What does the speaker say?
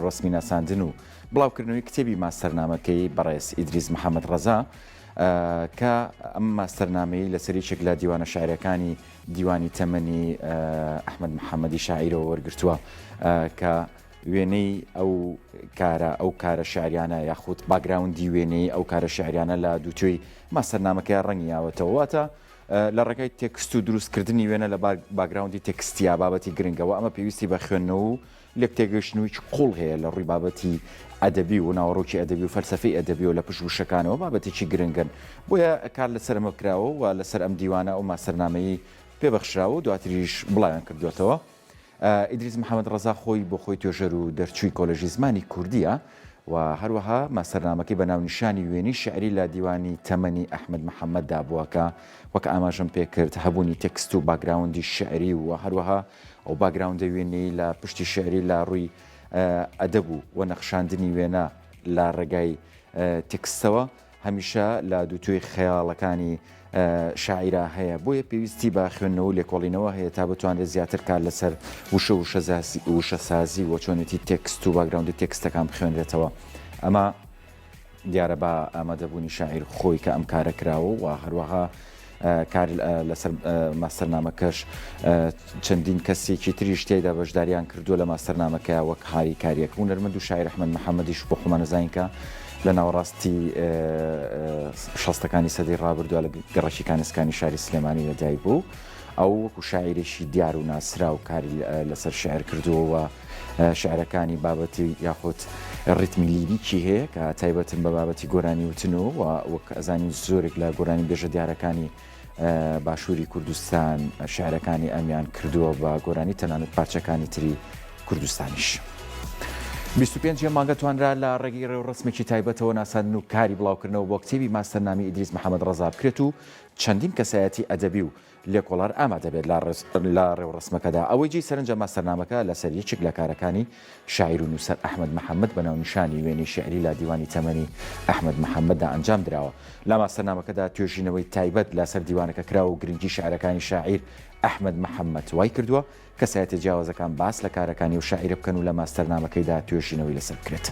ڕێوڕەسمی ناساندن و بڵاوکردنەوەی کتێبی ماستەرنامەکەی بەڕێز ئیدریس محەمەد ڕەزا کە ئەم ماستەرنامەی لەسەر یەکێک لە دیوانە شاعرەکانی دیوانی تەمەنی ئەحمەد محەمەدی شاعیرەوە وەرگرتووە کە وێنەی ئەو کارە ئەو کارە شعریانە یاخود background ی وێنەی ئەو کارە شعریانە لە دووتوێی ماستەرنامەکەی ڕەنگی یاوەتەوە واتە لە ڕێگای تێکست و دروستکردنی وێنە لە background ی تێکستیا بابەتی گرنگەوە ئەمە پێویستی بە خوێندنەوە و لێکتێگەیشتنەوەیەکی قوڵ هەیە لە ڕووی بابەتی ئەدەبی و ناوەڕۆکی ئەدەبی و فەلسەفەی ئەدەبیەوە لە پشت وشەکانەوە بابەتێکی گرنگن بۆیە کار لەسەر ئەمە کراوە و لەسەر ئەم دیوانە ئەو ماستەرنامەی پێبەخشراوە و دواتریش بڵاویان کردووەتەوە. ئیدریس محەمەد ڕەزا خۆی بۆ خۆی توێژەر و دەرچووی کۆلێژی زمانی کوردییە و هەروەها ماستەرنامەکەی بە ناونیشانی وێنەی شیعری لە دیوانی تەمەنی ئەحمەد محەمەددا بووە کە وەک ئاماژەم پێکرد هەبوونی تێکست و background ی شیعری و هەروەها ئەو background ە وێنەیی لە پشتی شیعری لە ڕووی ئەدەب و و نەخشاندنی وێنە لە ڕێگای تێکستەوە هەمیشە لە دووتوێی خەیاڵەکانی شاعیرا هەیە، بۆیە پێویستی بە خوێندنەوە و لێکۆڵینەوە هەیە تا بتوانرێت زیاتر کار لەسەر وشە و وشەسازی و چۆنێتی تێکست و background ی تێکستەکان بخوێنرێتەوە. ئەمە دیارە بە ئامادەبوونی شاعیر خۆی کە ئەم کارە کراوە و هەروەها کار لەسەر ماستەرنامەکەش چەندین کەسێکی تریش تێیدا بەشداریان کردووە لە ماستەرنامەکە وەک هاریکاریەک هونەرمەند و شاعیر ئەحمەد محەممەدیش بۆ خۆمان ئەزانین کە لە ناوەڕاستی شەستەکانی سەدەی ڕابردووە لە گەڕەکی کانسکانی شاری سلێمانی لەدایک بوو ئەو وەکو شاعیرێکی دیار و ناسراو کاری لەسەر شعر کردووە و شعرەکانی بابەتی یاخود ڕیتمی لیریکی هەیە کە تایبەتن بە بابەتی گۆرانی وتن و وەک ئەزانین زۆرێک لە گۆرانی بێژە دیارەکانی باشووری کوردستان شعرەکانی ئەمیان کردووە بە گۆرانی تەنانەت پارچەکانی تری کوردستانیش. 25 مانگە توانرا لە ڕێگەی ڕێوڕەسمێکی تایبەتەوە ناساندن و کاری بڵاوکردنەوە بۆ کتێبی ماستەرنامی ئیدریس محەمەد ڕەزا بکرێت و چەندین کەسایەتی ئەدەبی و لێکۆڵەر ئامادەبێت لە ڕێوڕەسمەکەدا. ئەوەی جێی سەرنجە ماستەرنامەکە لەسەر یەکێک لە کارەکانی شاعیر و نووسەر ئەحمەد محەمەد بە ناونیشانی وێنەی شیعری لە دیوانی تەمەنی ئەحمەد محەمەددا ئەنجام دراوە. لە ماستەرنامەکەدا توێژینەوەی تایبەت لەسەر دیوانەکە کراوە و گرنگی شیعرەکانی شاعیر ئەحمەد محەمەد وای کردووە کەسایەتیە جیاوازەکان باس لە کارەکانی ئەو شاعیرە بکەن و لە ماستەرنامەکەیدا توێژینەوەی لەسەر بکرێت.